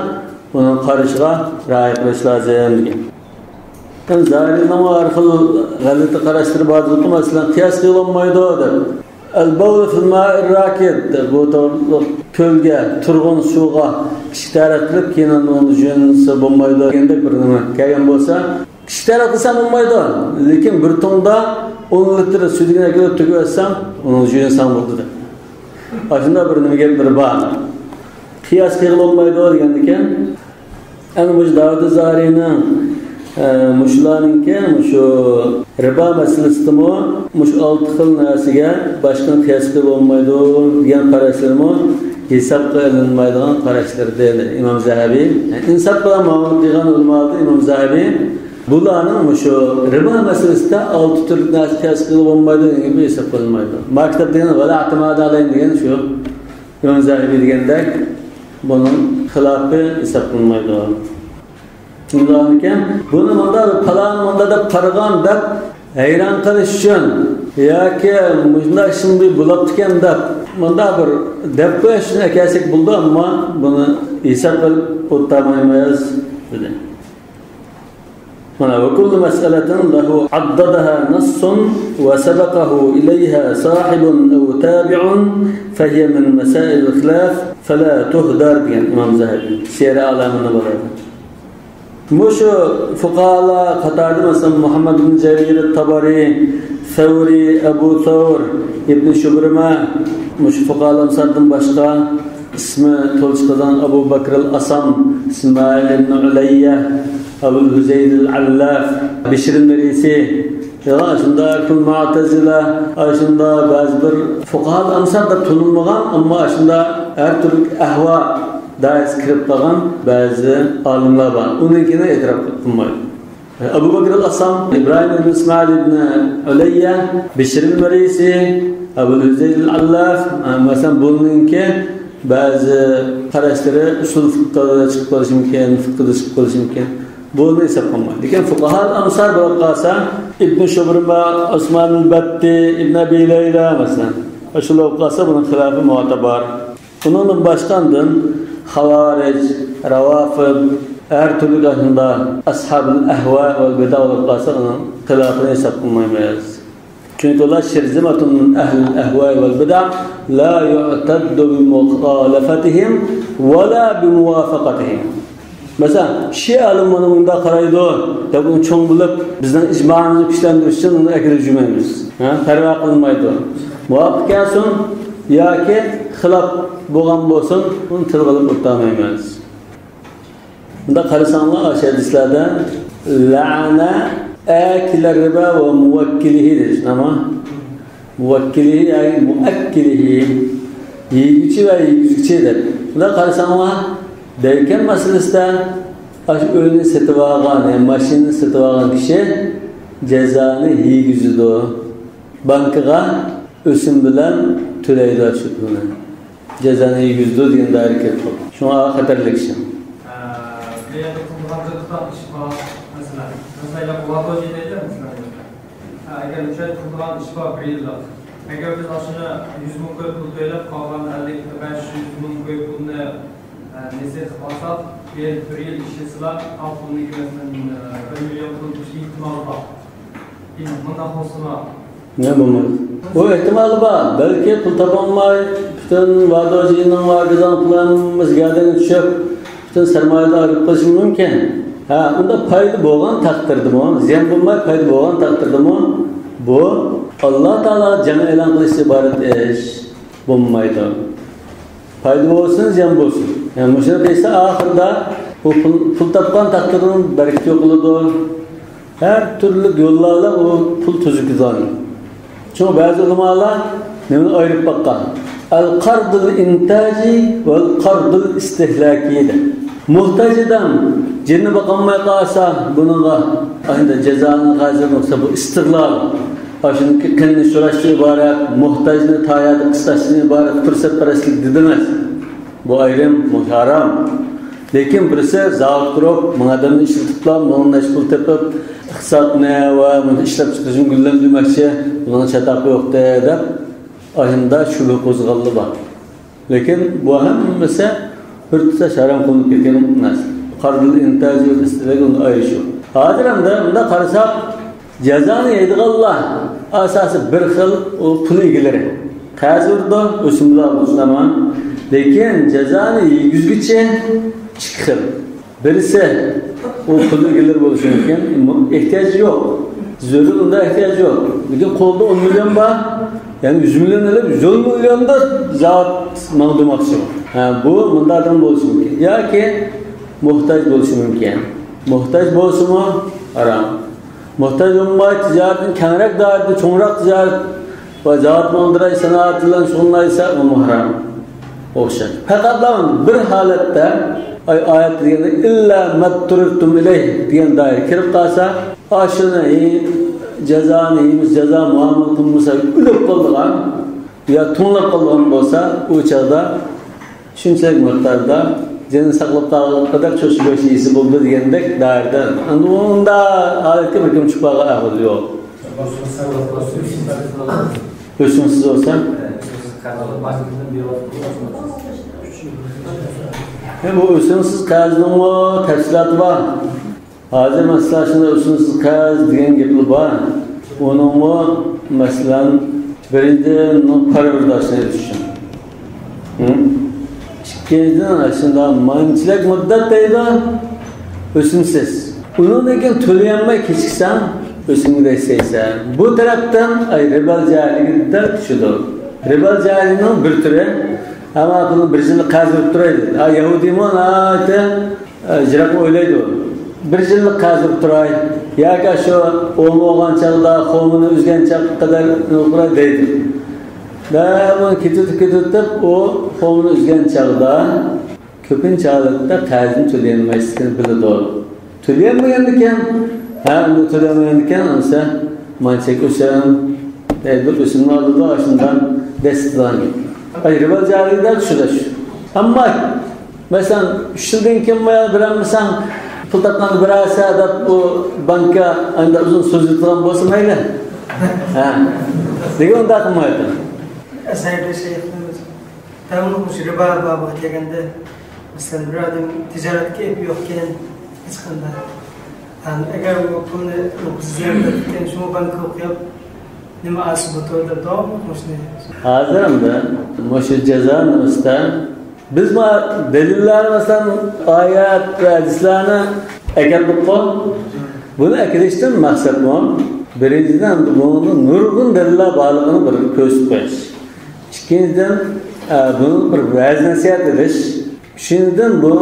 ئۇنىڭ قارىشىغا رىئايە قىلىش لازىم دېگەن. يەنى زاھىرىينىڭمۇ ھەر خىل غەلىتە قاراشلىرى بار، مەسىلەن، قىياس قىلىۋالمايدۇ دەپ. ئەل بەۋلۇ فىل مائىر راكىد دەپ، بۇ توغرىلىق كۆلگە، تۇرغۇن سۇغا كىشى تەرەت قىلىپ، كېيىن ئۇنى يۇيۇنسا بولمايدۇ دېگەندەك بىر نېمە كەلگەن بولسا، كىشى تەرەت قىلسا بولمايدۇ. لېكىن بىر تۇڭدا ئون لىتىر سۈيدۈكىنى ئەكېلىپ تۆكۈۋەتسەڭ، ئۇنى يۇيۇنساڭ بولدى دەپ. ئاشۇنداق بىر نېمە گەپلىرى بار. قىياس قىلغىلى بولمايدۇ دېگەندىكىن، ئەنە مۇشۇ داۋۇد زاھىرىنىڭ، ئە، مۇشۇلارنىڭكى مۇشۇ رىبا مەسىلىسىدىمۇ مۇشۇ ئالتە خىل نەرسىگە باشقىنى قىياس قىلىپ بولمايدۇ دېگەن قاراشلىرىمۇ ھېسابقا ئېلىنمايدىغان قاراشلىرىدىن ئىمام زەھەبى. ئىنساپ بىلەن مۇئامىلە قىلغان ئۆلىمالىرىدىن ئىمام زەھەبى بۇلارنىڭ مۇشۇ رىبا مەسىلىسىدە ئالتە تۈرلۈك نەرسە قىياس قىلىپ بولمايدۇ دېگەن گەپنى ھېسابقا ئېلىنمايدۇ. ما كىتاب دېگەن ۋەلا ئەتىمادە ئەلەيھىم دېگەن شۇ. ئىمام زەھەبى دېگەندەك، بۇنىڭ خىلاپى ھېسابلانمايدۇ. شۇنداقمىكەن، بۇنى مۇنداق بىر پالان مۇنداق دەپ قارىغان دەپ ھەيران قېلىش ئۈچۈن ياكى مۇشۇنداق ئىشمۇ بولۇپتىكەن دەپ، مۇنداق بىر دەپ قويۇش ئۈچۈن ئەكەلسەك بولىدۇ، ئەمما بۇنى ھېساب قىلىپ ئوتتۇرىغا قويمايمىز، دېدى. مانا، وكل مسألة له عضدها نص وسبقه إليها صاحب أو تابع فهي من مسائل الخلاف فلا تهدر دېگەن ئىمام زەھەبى سىيەر ئەلامىن نۇبەلادا. مۇشۇ فۇقاھالار قاتارىدا، مەسىلەن، مۇھەممەد ئىبن جەرىر تەبەرى، سەۋرى، ئەبۇ سەۋر، ئىبن شۇبرىمە، مۇشۇ فۇقاھالار ئەمسالدىن باشقا ئىسمى تولا چىقىدىغان ئەبۇ بەكرىل ئەسەم، ئىسمائىل ئىبن ئۇلەييە، ئەبۇل ھۇزەيلىل ئەللاف، بىشرىل مەرىسى، يا شۇنداق مۇئتەزىلە، ئاشۇنداق بەزى بىر فۇقاھال ئەمسال دەپ تونۇلمىغان، ئەمما ئاشۇنداق ھەر تۈرلۈك ئەھۋا دائىرىسىگە كىرىپ قالغان بەزى ئالىملار بار. ئۇنىڭكىنى ئېتىراپ قىلمايدۇ. ئەبۇ بەكر ئەل ئەسام، ئىبراھىم ئىبن ئىسمائىل ئىبن ئۇلەييە، بىشر ئىبن مەرىسى، ئەبۇل ھۈزەيل ئەل ئەللاف، مەسىلەن، بۇنىڭكى بەزى قاراشلىرى ئۇسۇل فىقھىدا چىقىپ قېلىشى مۇمكىن، فىقھىدا چىقىپ قېلىشى مۇمكىن. بۇنى ھېساب قىلمايدۇ. لېكىن فۇقاھا ئەمسال بولۇپ قالسا، ئىبن شۇبرىما، ئۇسمان ئەل بەتتى، ئىبن ئەبى لەيلا، مەسىلەن، شۇلار بولۇپ قالسا، بۇنىڭ خىلاپى مۇئتەبەر. ئۇنىڭدىن باشقا ئاندىن خاۋارىج، راۋافىد، ھەر تۈرلۈك ئاشۇنداق ئەسھابۇل ئەھۋا ۋەل بىدە بولۇپ قالسا، ئۇنىڭ خىلاپىنى ھېساب قىلمايمىز. چۈنكى ئۇلار شىرزىمەتۇن مىن ئەھلىل ئەھۋا ۋەل بىدە، لا يۇئتەددۇ بىمۇخالەفەتىھىم ۋەلا بىمۇۋافەقەتىھىم. مەسىلەن، شىئە ئالىمى مانا مۇنداق قارايدۇ دەپ، ئۇنى چوڭ بىلىپ، بىزنىڭ ئىجمائىمىزنى كۈچلەندۈرۈش ئۈچۈن ئۇنى ئەكىرىپ يۈرمەيمىز. ھە، پەرۋا قىلمايدۇ. مۇۋاپىق كەلسۇن ياكى خىلاپ بولغان بولسۇن، ئۇنى تىلغا ئېلىپ ئولتۇرمايمىز. بۇنداق قارىساڭلار، ئاشۇ ھەدىسلەردە لەئەنە ئاكىلەر رىبا ۋە مۇۋەككىلىھى دېدى، شۇنداقمۇ؟ مۇۋەككىلىھى، يەنى مۇئەككىلىھى، يېگۈچى ۋە يېگۈزگۈچى دەپ. بۇنداق قارىساڭلار، دەيكەن مەسىلىسىدە ئاشۇ ئۆينى سېتىۋالغان، يا ماشىنىنى سېتىۋالغان كىشى جازانى يېگۈزىدۇ. بانكىغا ئۆسۈم بىلەن تۆلەيدۇ شۇ پۇلنى. جازانى يېگۈزىدۇ دېگەن دائىرە كىرىپ قالدى. شۇڭا خەتەرلىك ئىش. ئە، بۇ يەردە قىلىدىغان بىر قاتار ئىش بار. مەسىلەن، مەسىلەن، ۋاتوجى دەيدۇ، مەسىلەن. ھە، ئەگەر مۇشۇ يەردە قىلىدىغان ئىش بار، بىر يىللىق. ئەگەر بىز ئاشۇنى يۈز مىڭ كوي پۇل تۆلەپ، قالغان ئەللىك، بەش يۈز مىڭ كوي پۇلنى، ئە، نېسى قىلىپ ئالساق، بىر، بىر يىل ئىشلىسىلا، ئا پۇلنىڭكى، مەسىلەن، ئە، بىر مىليون پۇل چۈشۈش ئېھتىمالى بار. ئىنى مۇنداق بولسىمۇ، نېمە بولمايدۇ؟ بۇ ئېھتىمالى بار. بەلكى پۇل تاپالماي، پۈتۈن ۋادوجىنىڭ ۋاگىزاڭ پۇلى ھەممىسى گەدىنىگە چۈشۈپ، پۈتۈن سەرمايىدىن ئايرىلىپ قېلىشى مۇمكىن. ھە، ئۇنداق پايدا بولغان تەقدىردىمۇ، زىيان بولماي پايدا بولغان تەقدىردىمۇ، بۇ ئاللا تائالا جەڭ ئېلان قىلىشتىن ئىبارەت ئىش بولمايدۇ. پايدا بولسۇن، زىيان بولسۇن. يەنى مۇشۇنى دېسە، ئاخىرىدا بۇ پۇل، پۇل تاپقان تەقدىردىمۇ بەرىكىتى يوقىلىدۇ. ھەر تۈرلۈك يوللار بىلەن ئۇ پۇل تۈزۈپ كېتىدۇ. شۇڭا بەزى ئۆلىمالار نېمىنى ئايرىپ باققان؟ ئەل قەردۇل ئىنتاجى ۋەل قەردۇل ئىستىھلاكى دەپ. موھتاج ئادەم جېنىنى باقالماي قالسا، بۇنىڭغا ئەمدى جازانى ھازىر بولسا، بۇ ئىستىغلال. ئاشۇنىڭكى قېنىنى سوراشتىن ئىبارەت، موھتاجنى تايادا قىستاشتىن ئىبارەت پۇرسەتپەرەسلىك دېدىڭىز. بۇ ئايرىم، بۇ ھارام. لېكىن بىرسى زاۋۇت قۇرۇپ، مىڭ ئادەمنى ئىشلىتىپلا، مىڭ نەچچە پۇل تېپىپ، ئىقتىسادنى ۋە بۇنى ئىشلەپچىقىرىشنى گۈللەندۈرمەكچى، بۇنىڭ چاتاقى يوق دەپ، ئاشۇنداق شۈبھە قوزغىغانلار بار. لېكىن بۇ ھەممىسى بىر تۇتاش ھارام قىلىنىپ كەتكەن نەرسە. قەردۇل ئىنتاجى ۋە ئىستىھلاك ئۇندا ئايرىشىۋ. ھازىر ئەمدى مۇنداق قارىساق، جازانى يەيدىغانلار ئاساسىي بىر خىل، ئۇ پۇل ئىگىلىرى. قەرز بېرىدۇ، ئۆسۈم بىلەن ئالىدۇ، شۇنداقمۇ؟ لېكىن جازانى يېگۈزگۈچى ئىككى خىل. بىرسى، ئۇ پۇل ئىگىلىرى بولۇشى مۇمكىن، ئېھتىياجى يوق. زۆرۈر ئۇنداق ئېھتىياجى يوق. لېكىن قولىدا ئون مىليون بار، يەنى يۈز مىليون ئېلىپ، يۈز ئون مىليوندا زاۋۇت ماڭدۇرماقچى. ھە، بۇ مۇنداق ئادەم بولۇشى مۇمكىن. ياكى موھتاج بولۇشى مۇمكىن. موھتاج بولسىمۇ ھارام. موھتاج بولماي، تىجارەتنى كەڭرەك دائىرىدە، چوڭراق تىجارەت ۋە زاۋۇت ماڭدۇراش سانائەت بىلەن شۇغۇللانسا، ئۇمۇ ھارام. ئوخشاش. پەقەتلا بىر ھالەتتە، ئاي-، ئايەتتە دېگەندەك، ئىللا مەتتۇرتۇم ئىلەيھ دېگەن دائىرە كىرىپ قالسا، ئاشۇنى جازانى يېمىز، جازا مۇئامىلە قىلمىسا، ئۆلۈپ قالىدىغان يا توڭلاپ قالىدىغان بولسا، ئۇ چاغدا شۇنچىلىك مىقداردا جېنىنى ساقلاپ قالغۇدەك چوشقا گۆشى يېسە بولىدۇ دېگەندەك دائىرىدە. ئەمدى ئۇنداق ھالەتكە بىر كىم چىقىپ قالغان ئەھۋال يوق. ئۆسۈمسىز بولسا؟ ھە، بۇ ئۆسۈمسىز قەرزنىڭمۇ تەپسىلاتى بار. ھازىر مەسىلەن، شۇنداق ئۆسۈمسىز قەرز دېگەن گەپلا بار. ئۇنىڭمۇ، مەسىلەن، بىرىنچىدىن، پارا بەرداشنى ئېلىش ئۈچۈن. ھە؟ ئىككىنچىدىن، شۇنداق مانچىلىك مۇددەت دەيدۇ، ئۆسۈمسىز. ئۇنىڭدىن كېيىن تۆلىيەلمەي كېچىكسەڭ، ئۆسۈمگە دەيسەن. بۇ تەرەپتىن، ئاي، رىبال جاھىلىگە دەل چۈشىدۇ. رىبال جاھىلىنىڭ بىر تۈرى، ئەمما بۇنى بىر يىللىق قەرز بېرىپ تۇراي دەيدۇ. ھە، يەھۇدىيمۇ ناھايىتى ئە، يىراق ئويلايدۇ. بىر يىللىق قەرز بېرىپ تۇراي ياكى شۇ ئومۇ بولغان چاغدا، خومىنى ئۈزگەن چاغقا قەدەر نېمە قىلاي دەيدۇ. دەپ ئۇنى كېتىۋېتىپ، كېتىۋېتىپ، ئۇ خومىنى ئۈزگەن چاغدا، كۆپىنچە ھالەتتە قەرزنى تۆلىيەلمەيسىزلىكىنى بىلىدۇ. تۆلىيەلمىگەندىكىن، ھە، ئەمدى تۆلىيەلمىگەندىكىن، ئەمسە مانچە ئۆسۈم، دەيدۇ، ئۆسۈمنى ئالىدۇ، ئاشۇنداق دەسسىتىدىغان گەپ. ئاي، رىبا جارىيدا چۈشىدە شۇ. ئەمما، مەسىلەن، ئۈچ يىلدىن كېيىن يەنە بېرەلمىسەڭ، پۇل تاپقاندا بېرەرسەن دەپ، ئۇ بانكا ئانداق ئۇزۇن سوزۇلىدىغان بولسا مەيلى. ھە. نېگە ئۇنداق قىلمايدۇ؟ ئەزھەردە شەيخلىرىمىز داۋاملىق مۇشۇ رىبا بابىغا كەلگەندە، مەسىلەن، بىر ئادەم تىجارەتكە ئېپى يوقكەن، ھېچقانداق. ھەم ئەگەر ئۇ پۇلنى ئۇ بىزدىن بېرىپكەن، شۇڭا بانكىغا قويۇپ، نېمە ئالسا بولىدۇ دەپ داۋاملىق مۇشۇنى. ھازىر ئەمدى مۇشۇ جازا نېمىسىدە بىز ما دەلىللەرنى، مەسىلەن، ئايەت ۋە ھەدىسلەرنى ئەكەلدۇققۇ. بۇنى ئەكېلىشتىن مەقسەتمۇ، بىرىنچىدىن، بۇنىڭدا نۇرغۇن دەلىللەر بارلىقىنى بىر كۆرسىتىپ قويۇش. ئىككىنچىدىن، ئە، بۇنىڭ بىر ۋەز-نەسىھەت ئېلىش. ئۈچىنچىدىن، بۇ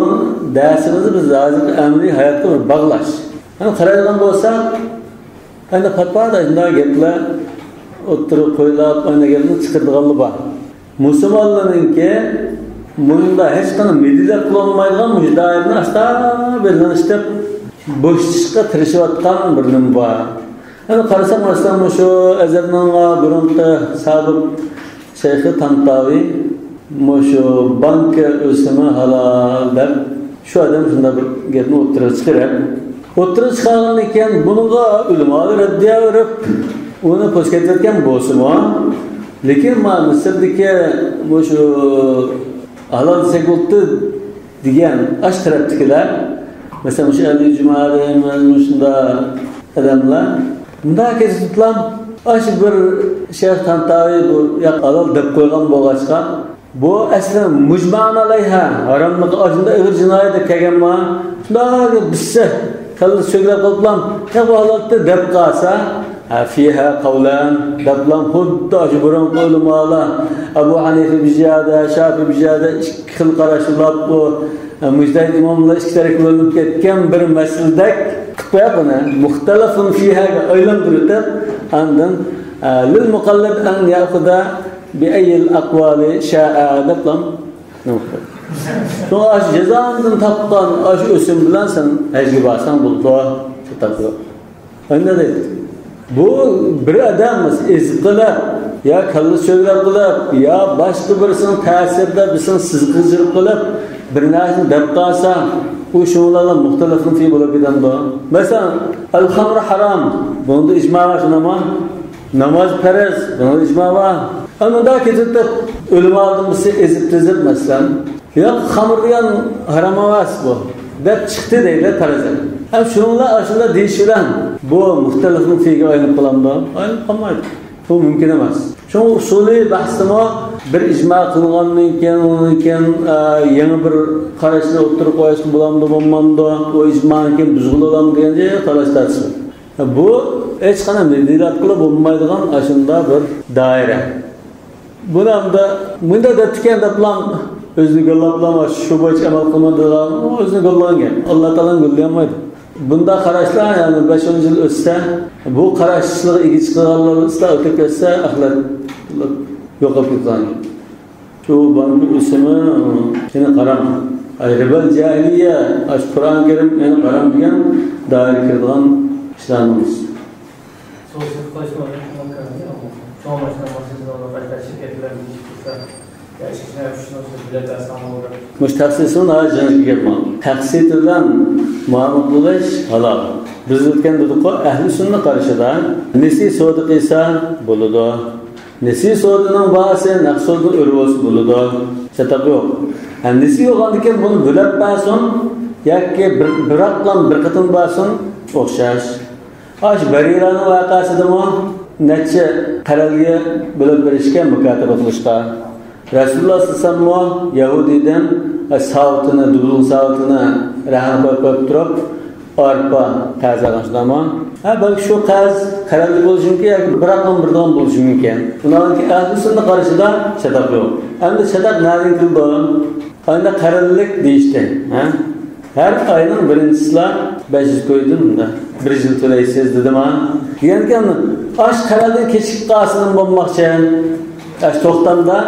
دەرسىمىزنى بىز ھازىرقى ئەمەلىي ھاياتقا بىر باغلاش. يەنى قارايدىغان بولساق، ئەمدى پات-پات ئاشۇنداق گەپلەر ئوتتۇرىغا قويۇلۇپ، ئانداق گەپنى چىقىرىدىغانلار بار. مۇسۇلمانلارنىڭكى مۇشۇنداق ھېچقانداق مىدىرلاپ قىلالمايدىغان مۇشۇ دائىرىنى ئاستا بىر لىڭشىتىپ بوشىتىشقا تىرىشىۋاتقان بىر نېمە بار. ئەمدى قارىساق، مەسىلەن، مۇشۇ ئەزەلنىڭ بۇرۇنقى سابىق شەيخى تانتاۋى مۇشۇ بانكا ئۆسۈمى ھالال دەپ، شۇ ئادەم شۇنداق بىر گەپنى ئوتتۇرىغا چىقىرىپ، ئوتتۇرىغا چىقارغاندىن كېيىن بۇنىڭغا ئۆلىمالار رەددىيە بېرىپ، ئۇنى پوسكەيتىۋەتكەن بولسىمۇ، لېكىن مانا مىسىردىكى مۇشۇ ھالال دېسەك بولدى دېگەن ئاشۇ تەرەپتىكىلەر، مەسىلەن، مۇشۇ ئەلى جۇمادىن، مۇشۇنداق ئادەملەر مۇنداق كېسىپ تۇتۇلام، ئاشۇ بىر شەيخ تانتاۋى بۇ ياق ھالال دەپ قويغان بولغاچقا، بۇ ئەسلى مۇجمەئۇن ئەلەيھا، ھاراملىقى ئاشۇنداق ئېغىر جىنايەت دەپ كەلگەنما، شۇنداق بىسسە كاللىسى سۆگىلەپ قېلىپلام، يا بۇ ھالالتى دەپ قالسا، ھە، فىھا قەۋلان دەپلام خۇددى ئاشۇ بۇرۇنقى ئۆلىمالار، ئەبۇ ھەنىفە بىر جايدا، شافىئى بىر جايدا ئىككى خىل قاراشلىق بۇ، ھە، مۇجتەھىد ئىماملار ئىككى تەرەپكە بۆلۈنۈپ كەتكەن بىر مەسىلىدەك قىلىپ قويۇپ ئۇنى مۇختەلەفۇن فىھاگە ئايلاندۇرۇۋېتىپ، ئاندىن، ھە، لىل مۇقەللىد ئەن يەخۇدە بىئەييىل ئەقۋالى شائە دەپلام. شۇڭا ئاشۇ جازاندىن تاپقان ئاشۇ ئۆسۈم بىلەن سەن ھەجگە بارساڭ بولىدۇ. شۇ تاپىدۇ. ئەمدى دەيدۇ، بۇ بىر ئادەم ئېزىپ قېلىپ، يا كاللا سۆگىلەپ قېلىپ، يا باشقا بىرسىنىڭ تەسىرىدە بىرسىنىڭ سىزىقىغا جىرىپ قېلىپ، بىر نەرسىنى دەپ قالسا، ئۇ شۇنىڭ بىلەن مۇختەلەفۇن فى بولۇپ كېتەمدۇ؟ مەسىلەن، ئەل خەمرۇ ھارام، بۇنىڭدا ئىجما بار، شۇنداقمۇ؟ ناماز پەرز، بۇنىڭدا ئىجما بار. ئەمما مۇنداق كېتىپ، ئۆلىمالىرىمىزنى ئېزىپ تېزىپ، مەسىلەن، ياق، خەمر دېگەن ھارام ئەمەس بۇ، دەپ چىقتى دەيلى پەرەزەن. ھەم شۇنىڭ بىلەن ئاشۇنداق دېيىش بىلەن بۇ مۇختەلىفۇن فىگە ئايلىنىپ قالامدۇ؟ ئايلىنىپ قالمايدۇ. بۇ مۇمكىن ئەمەس. شۇڭا ئۇسۇلىي بەھستىمۇ بىر ئىجما قىلغاندىن كېيىن، ئۇنىڭدىن كېيىن، ئە، يېڭى بىر قاراشنى ئوتتۇرىغا قويۇشقا بولامدۇ، بولمامدۇ، ئۇ ئىجمانى كېيىن بۇزغىلى بولامدۇ دېگەن جايدا تالاش تارتىش بار. بۇ ھېچقانداق مىدىرلاپ قىلىپ بولمايدىغان ئاشۇنداق بىر دائىرە. بۇنى ئەمدى مۇنداق دەپتىكەن دەپلا ئۆزىنى گوللاپلا شۇ بويىچە ئەمەل قىلمايدىغان، ئۇ ئۆزىنى گوللىغان گەپ. ئاللا تائالانى گوللىيالمايدۇ. بۇنداق قاراشلار، يەنى بەش ئون يىل ئۆتسە، بۇ قاراشلىق ئىگە چىقىدىغانلار ئۆتۈپ كەتسە، ئەخلەت يوقاپ كېتىدىغان گەپ. شۇ بانكا ئۆسۈمى، يەنە قاراڭ. ئاي، رىبال جاھىلىيە، ئاشۇ قۇرئان كەرىم، يەنە قاراڭ دېگەن دائىرىگە كىرىدىغان ئىشلارنىڭ بىرسى. سوسيېت قىلىشنى ئويلاپ، چوڭ ماشىنا، ماشىنا، قايتا شىركەتلەرنى ئىش قىلسا، يا ئىشكىچىنى ئۈچ نۇسخا بېلەت ئالساڭ بولىدۇ. مۇشۇ تەپسىلىسىنى ھازىر جېڭىشكە گەپ ماڭا. تەقسىت بىلەن مۇئامىلە قىلىش ھالال. بىز ئۆتكەن دېدۇققۇ، ئەھلى سۈننە قارىشىدا نېسى سودا قىلسا بولىدۇ. نېسى سودىنىڭ باھاسى نەق سودىدىن ئۆرە بولسا بولىدۇ. چاتاق يوق. ھە، نېسى بولغاندىكىن بۇنى بۆلەپ بەرسۇن ياكى بىر، بىراقلا بىر قېتىم بەرسۇن ئوخشاش. ئاشۇ بەرىرانىڭ ۋەقەسىدىمۇ نەچچە قەرەلگە بۆلۈپ بېرىشكە مۇكاتىبە قىلىشقا. رەسۇلۇللا سەللەللاھۇ ئەلەيھى ۋەسەللەم يەھۇدىيدىن ساۋۇتىنى، دۇبۇلغا ساۋۇتىنى رەھنە قويۇپ، قويۇپ تۇرۇپ، ئارپا قەرز ئالغان شۇنداقمۇ؟ ھە، بەلكى شۇ قەرز قەرەللىك بولۇشى مۇمكىن ياكى بىراقلا بېرىدىغان بولۇشى مۇمكىن. ئۇنىڭدىن كېيىن ئەھلى سۈننە قارىشىدا چاتاق يوق. ئەمدى چاتاق نەدىن كېلىدۇ؟ ئەمدى قەرەللىك دېيىشتى، ھە؟ ھەر ئاينىڭ بىرىنچىسىلا بەش يۈز كويدىن ئۇندا بىر يىل تۆلەيسىز دېدىما؟ دېگەنكى ئاشۇ قەرەلدىن كېچىكىپ قالسىمۇ بولماقچى. ئاشۇ توختامدا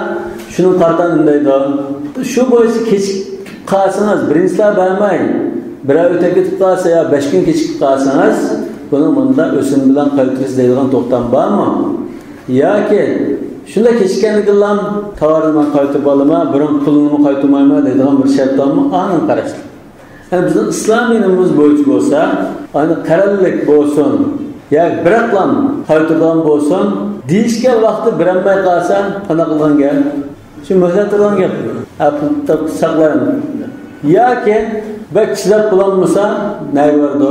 شۇنىڭ قارىتا نېمە دەيدۇ؟ شۇ بويىچە كېچىكىپ قالسىڭىز، بىرىنچىسىلەر بەرمەي، بىرەر ئۆتۈپ كېتىپ قالسا يا بەش كۈن كېچىكىپ قالسىڭىز، بۇنىڭ مۇنداق ئۆسۈم بىلەن قايتۇرۇش دەيدىغان توختام بارمۇ؟ ياكى شۇنداق كېچىككەندىكىنلا تاۋارنى مەن قايتۇرۇپ ئالىمەن، بۇرۇنقى پۇلىنىمۇ قايتۇرمايمەن دەيدىغان بىر شەرت بارمۇ؟ ئانىڭ قاراشلىق. يەنى بىزنىڭ ئىسلام دىنىمىز بويىچە بولسا، ئاينى قەرەللىك بولسۇن، ياكى بىراقلا قايتۇرىدىغان بولسۇن، دېيىشكەن ۋاقتى بېرەلمەي قالسا، قانداق قىلىدىغان گەپ؟ شۇ مۆھلەت تۇرغان گەپ. ھە، پۇل تاپساقلار. ياكى بەك چىداپ بولالمىسا، نەگە بارىدۇ؟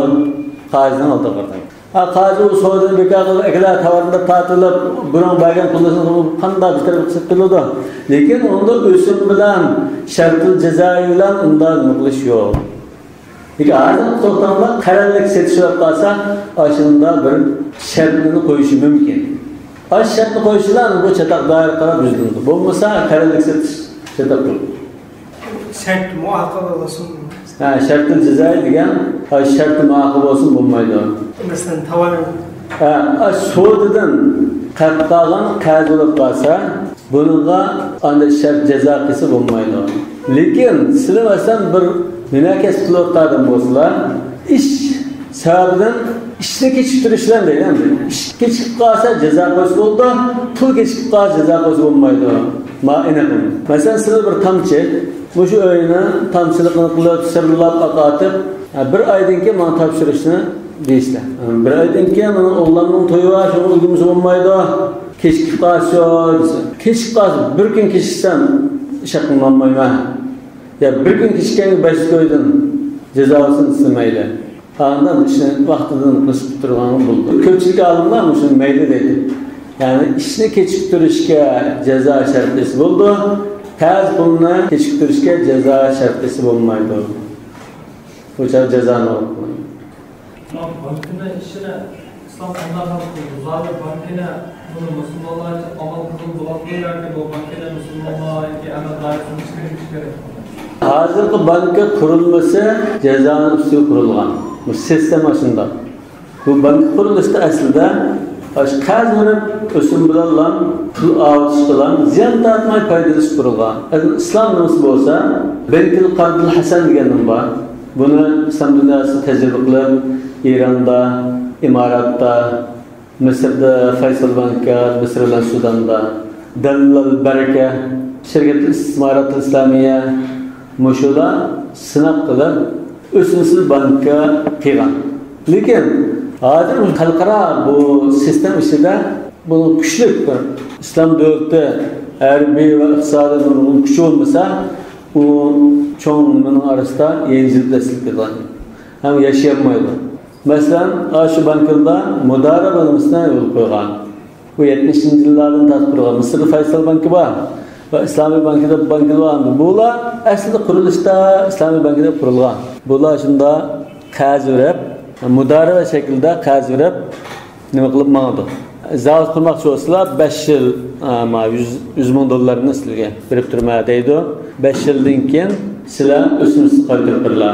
قازىنىڭ ئالدىغا بارىدۇ. ھە، قازى ئۇ سودىنى بىكار قىلىپ، ئەكېلە تاۋارنى تارتىۋېلىپ، بۇرۇن بەرگەن پۇلىنى قانداق بىر تەرەپ قىلىپ سېتىپ قىلىدۇ. لېكىن ئۇندا ئۆسۈم بىلەن، شەرتۇل جازائى بىلەن ئۇنداق نېمە قىلىش يوق. لېكىن ھازىرقى توختامدا قەرەللىك سېتىش بولۇپ قالسا، ئاشۇندا بىر شەرتنى قويۇشى مۇمكىن. ئاشۇ شەرتنى قويۇشىلا بۇ چاتاق دائىرە قاراپ يۈزلىنىدۇ. بولمىسا قەرەللىك سېتىش چاتاق بولىدۇ. شەرت مۇئاقىبە بولسۇن. ھە، شەرتىل جازائى دېگەن، ھە، شەرتى مۇئاقىبە بولسۇن بولمايدۇ. مەسىلەن، تاۋار. ھە، ئا، سودىدىن قەرز قالغان قەرز بولۇپ قالسا، بۇنىڭغا ئاندىن شەرت جازا قىلسا بولمايدۇ. لېكىن سىلەر مەسىلەن بىر مۇناكەس قىلىۋاتقان ئادەم بولسىلا، ئىش سەۋەبىدىن ئىشنى كېچىكتۈرۈشلەر دەيدۇ ئەمدى. ئىش كېچىكىپ قالسا جازا قويسا بولىدۇ، پۇل كېچىكىپ قالسا جازا قويسا بولمايدۇ. ما ئېنىقىم. مەسىلەن، سىلەر بىر تامچى، مۇشۇ ئۆينى تامچىلىقىنى قىلىپ، سىرلىلاپ ئاقارتىپ، ھە، بىر ئايدىن كېيىن ماڭا تاپشۇرۇشنى دېيىشتە. بىر ئايدىن كېيىن مېنىڭ ئوغلامنىڭ تويى بار، شۇڭا ئۆگىمىسە بولمايدۇ. كېچىكىپ قالسىچۇ دېسە. كېچىكىپ قالسا، بىر كۈن كېچىكسەم، ئىش ھەققىنى ئالمايمەن. يا بىر كۈن كېچىككەنگە بەش كويدىن جازا ئالسۇن دېسە مەيلى. ئاندىن ئىشنى ۋاقتىدىن قىلىشىپ تۇرغانغا بولىدۇ. كۆپچىلىك ئالىملار مۇشۇنى مەيلى دەيدۇ. يەنى ئىشنى كېچىكتۈرۈشكە جازا شەرت دېسە بولىدۇ، قەرز پۇلنى كېچىكتۈرۈشكە جازا شەرت دېسە بولمايدۇ. بۇ چاغدا جازانى ئۇقمايدۇ. ئىسلام بانكىنى ئىشىنى ئىسلام قانداق ھەل قىلىدۇ؟ زادى بانكىنى بۇنى مۇسۇلمانلارچە ئامال قىلغىلى بولامدۇ ياكى بۇ بانكىنى مۇسۇلمانلار ياكى ئەمەل دائىرىسىدىن چىقىرىش كېرەك؟ ھازىرقى بانكا قۇرۇلمىسى جازانىڭ ئۈستىگە قۇرۇلغان. بۇ سىستېما شۇنداق. بۇ بانكا قۇرۇلۇشتا ئەسلىدە ئاشۇ قەرز بېرىپ، ئۆسۈم بىلەنلا پۇل ئاۋۇتۇش بىلەن زىيان تارتماي پايدىلىنىش قۇرۇلغان. ئەمدى ئىسلام نېمىسى بولسا، بەنكىل قەردىل ھەسەن دېگەن نېمە بار. بۇنى ئىسلام دۇنياسى تەجرىبە قىلىپ، ئىراندا، ئىماراتتا، مىسىردا فەيسەل بانكا، مىسىر بىلەن سۇداندا، دەللال بەرىكە، شىركەت ئىستىسمارات ئىسلامىيە، مۇشۇلار سىناق قىلىپ، ئۆسۈمسىز بانكا قىلغان. لېكىن ھازىر خەلقئارا بۇ سىستېما ئىچىدە بۇ كۈچلۈك بىر ئىسلام دۆلىتى ھەربىي ۋە ئىقتىسادىي نۇرغۇن كۈچى بولمىسا، ئۇ چوڭ نېمىنىڭ ئارىسىدا يەنجىلىپ دەسسىلىپ كېتىدىغان ھەم ياشىيالمايدۇ. مەسىلەن، ئاشۇ بانكىلار مۇدارىبە نېمىسىنى يولغا قويغان. بۇ يەتمىشىنچى يىللاردىن تارتىپ قۇرۇلغان. مىسىردا فەيسەل بانكى بار ۋە ئىسلامىي بانكى دەپ بانكىلار بار. بۇلار ئەسلىدە قۇرۇلۇشتا ئىسلامىي بانكى دەپ قۇرۇلغان. بۇلار شۇنداق قەرز بېرىپ، مۇدارىبە شەكلىدە قەرز بېرىپ، نېمە قىلىپ ماڭىدۇ. زاۋۇت قۇرماقچى بولسىلا، بەش يىل، ئە، ما، يۈز، يۈز مىڭ دوللارنى سىلەرگە بېرىپ تۇرىمەن دەيدۇ. بەش يىلدىن كېيىن سىلەر ئۆسۈمسىز قايتۇرۇپ بېرىلە.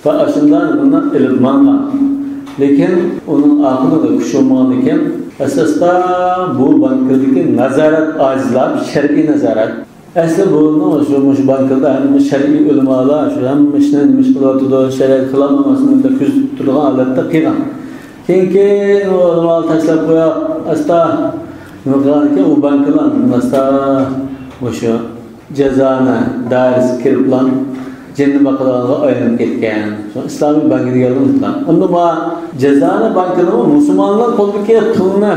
ۋە ئاشۇنداق بۇنى ئېلىپ ماڭغان. لېكىن ئۇنىڭ ئاخىرىدا كۈچ بولمىغاندىكىن، ئاساستا بۇ بانكىدىكى نازارەت ئاجىزلاپ، شەرئىي نازارەت. ئەسلى بۇنىڭ شۇ، مۇشۇ بانكىدا ھەممە شەرئىي ئۆلىمالار شۇ ھەممە ئىشنى نېمە ئىش قىلىۋاتىدۇ، شەرىئەت قىلالمىسىمۇ دەپ كۆزىتىپ تۇرىدىغان ھالەتتە قىلغان. كېيىنكى ئۇلىمالار تاشلاپ قويۇپ، ئاستا نېمە قىلغاندىكىن، ئۇ بانكىلار ئاستا مۇشۇ جازانى دائىرىسىگە كىرىپلا جىننى باقىدىغانغا ئايلىنىپ كەتكەن. شۇڭا ئىسلامىي بانكا دېگەنلىكى ئۇنتۇلغان. ئەمدى ما جازانى بانكىنىمۇ مۇسۇلمانلار قولىدىكى پۇلنى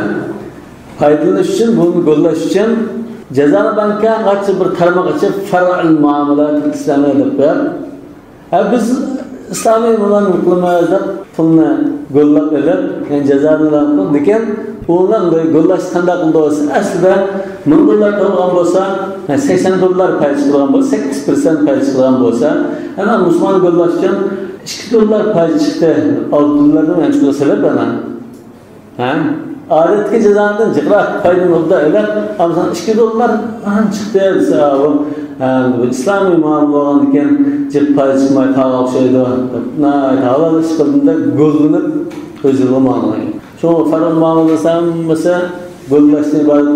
پايدىلىنىش ئۈچۈن، بۇنى گوللاش ئۈچۈن جازانى بانكا قاچا بىر تارماق ئېچىپ، فەرئۇل مۇئامىلاتىل ئىسلامىيە دەپ قويۇپ، ھە، بىز ئىسلامىي بۇلارنى قىلىمىز دەپ پۇلنى گوللاپ ئېلىپ، يەنى جازانى ئېلان قىلىدىكەن، ئۇلار گوللاشنى قانداق قىلىدۇ دېسە، ئەسلىدە مىڭ دوللار قىلغان بولسا، يەنى سەكسەن دوللار پايدا چىقىدىغان بولسا، سەككىز پىرسەنت پايدا چىقىدىغان بولسا، ئەنە مۇسۇلمان گوللاش ئۈچۈن ئىككى دوللار پايدا چىقتى، ئالتە دوللاردىن يەنە چىقىدۇ سەۋەب ئەنە. ھە؟ ئادەتتىكى جازانىدىن جىقراق پايدىنى ئوبدان ئېلىپ، ئەمسە ئىككى دوللار، ھە، چىقتى دېسە، ئاۋۇ، ھە، بۇ ئىسلامىي مۇئامىلە بولغاندىكىن جىق پايدا چىقماي قالغان ئوخشايدۇ دەپ، ناھايىتى ھالال ئىش قىلدىم دەپ گوللىنىپ، ئۆز يولىغا ماڭىدىغان گەپ. شۇڭا فەرئۇل مۇئامىلە دېسە ھەممىسى گوللاشتىن ئىبارەت،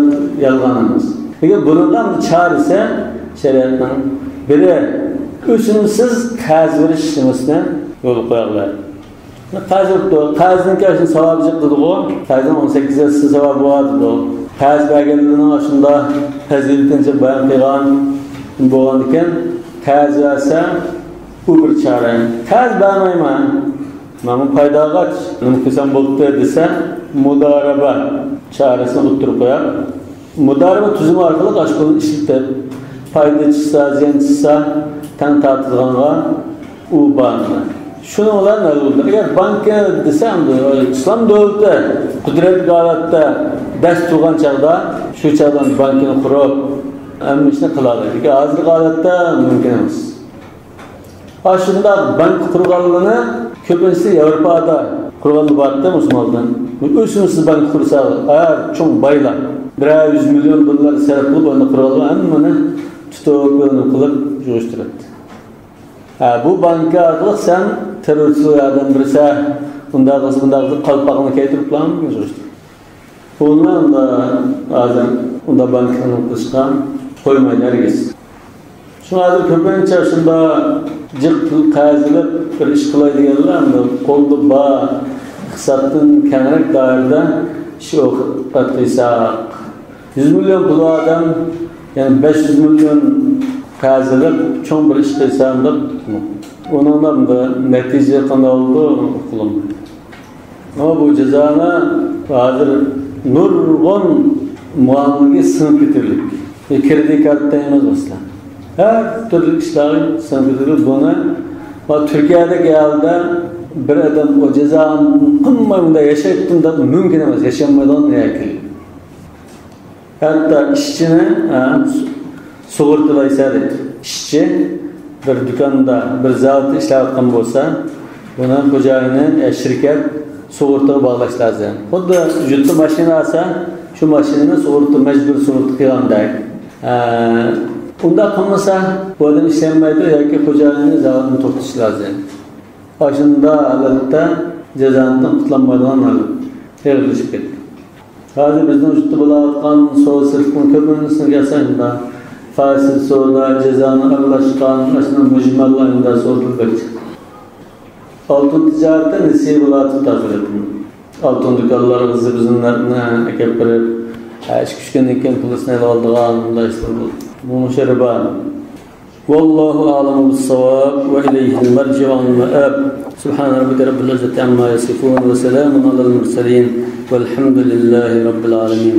يالغان ئەمەس. لېكىن بۇنىڭغا چارىسى شەرىئەتنىڭ بىرى ئۆسۈمسىز قەرز بېرىش سىستېمىسىنى يولغا قويغىلى. قەرز بېرىپتۇ، قەرزنىڭكى ئاشۇ ساۋابى جىق دېدىغۇ، قەرزنىڭ ئون سەككىز ھەسسە ساۋابى بار دېدۇ. قەرز بەرگەنلەرنىڭ ئاشۇنداق پەزىلىتىنى جىق بايان قىلغان بولغاندىكىن، قەرز بەرسە، بۇ بىر چارە. قەرز بەرمەيمەن، ماڭا پايدا ئالغاچ، نېمە قىلسام بولدى دېسە، مۇدارىبە چارىسىنى ئوتتۇرىغا قويۇپ، مۇدارىبە تۈزۈمى ئارقىلىق ئاشۇ پۇلنى ئىشلىتىپ، پايدا چىقسا، زىيان چىقسا، تەڭ تارتىدىغانغا ئۇ بانكا. شۇنىڭ بىلەن ھەل بولدى. ئەگەر بانكا دېسە، ئەمدى ئىسلام دۆلىتى قۇدرەتلىك ھالەتتە دەس تۇرغان چاغدا، شۇ چاغدا بانكىنى قۇرۇپ، ھەممە ئىشنى قىلالايدۇ. لېكىن ھازىرقى ھالەتتە مۇمكىن ئەمەس. ئاشۇنداق بانكا قۇرغانلىرىنى كۆپىنچىسى ياۋروپادا قۇرغانلار بارتتى مۇسۇلمانلار. ئۆسۈمسىز بانكا قۇرسا، ھە، چوڭ بايلار. بىرەر يۈز مىليون دوللار سەرپ قىلىپ، ئۇنى قۇرغانلار ھەممىنى تۇتۇپ، ئۇنى قىلىپ يىغىشتۇراتتى. ھە، بۇ بانكا ئارقىلىق سەن تېررورچىلارغا ياردەم بېرىسەن، ئۇنداق قىلسا، بۇنداق قىلسا، قالپاقنى كىيدۈرۈپلا يىغىشتۇر. بۇنى ئەمدى ھازىر ئۇنداق بانكىنى قىلىشقا قويمايدۇ ھەرگىز. شۇڭا ھازىر كۆپىنچە شۇنداق جىق پۇل قەرز ئېلىپ بىر ئىش قىلاي دېگەنلەر ئەمدى قولدا بار ئىقتىسادتىن كەڭرەك دائىرىدە ئىش قىلساق، يۈز مىليون پۇلى ئادەم، يەنى بەش يۈز مىليون قەرز ئېلىپ چوڭ بىر ئىش قىلسام دەپ، ئۇنىڭدا ئەمدى نەتىجە قانداق بولىدۇ، ئۇقۇلمايدۇ. ئەمما بۇ جازانى ھازىر نۇرغۇن مۇئامىلىگە سىڭىپ كېتىۋېلىپ، كىرېدىت كارت دەيمىز مەسىلەن. ھەر تۈرلۈك ئىشلارغا سىڭىپ كېتىۋېلىپ، بۇنى ۋە تۈركىيەدىكى ھالدا بىر ئادەم ئۇ جازانى قىلماي بۇنداق ياشايتتىم دەپ مۇمكىن ئەمەس، ياشانمايدىغان يەرگە كېلىدۇ. ھەتتا ئىشچىنى، ھە، سۇغۇرتىلايسەن دەيدۇ. ئىشچى بىر دۇكاندا، بىر زاۋۇتتا ئىشلەۋاتقان بولسا، بۇنى خوجايىنى، يا شىركەت سۇغۇرتىغا باغلاش لازىم. خۇددى يۇرتتا ماشىنا ئالسا، شۇ ماشىنىنى سۇغۇرتا، مەجبۇرىي سۇغۇرتا قىلغاندەك. ھە، ئۇنداق قىلمىسا، بۇ ئادەم ئىشلەنمەيدۇ ياكى خوجايىنى زاۋۇتنى توختىتىش لازىم. ئاشۇنداق ھالەتتە جازانىڭدىن قۇتۇلالمايدىغان ھالەت ئېغىرلىشىپ كەتتى. ھازىر بىزنىڭ يۇرتتا بولۇۋاتقان سودا سېتىقنىڭ كۆپىنچىسىنى كەلسەڭ، فاسىد سودا، جازانى ئارىلاشقان، ئاشۇنداق مۈجمەللار ئەمدى سودا بەك جىق. ئالتۇن تىجارىتى نېسىۋە بولۇۋاتىدۇ ھازىر. ئالتۇن دۇكانلارغا زىبۇ زىننەتنى ئەكەپ بېرىپ، ھە، ئىككى ئۈچ كۈندىن كېيىن پۇلىسىنى ئېلىۋالىدىغان مۇنداق ئىشلار بولىدۇ. بۇمۇ رىبا. والله أعلم بالصواب وإليه المرجع والمآب. سبحان ربك رب العزة عما يصفون وسلام على المرسلين والحمد لله رب العالمين.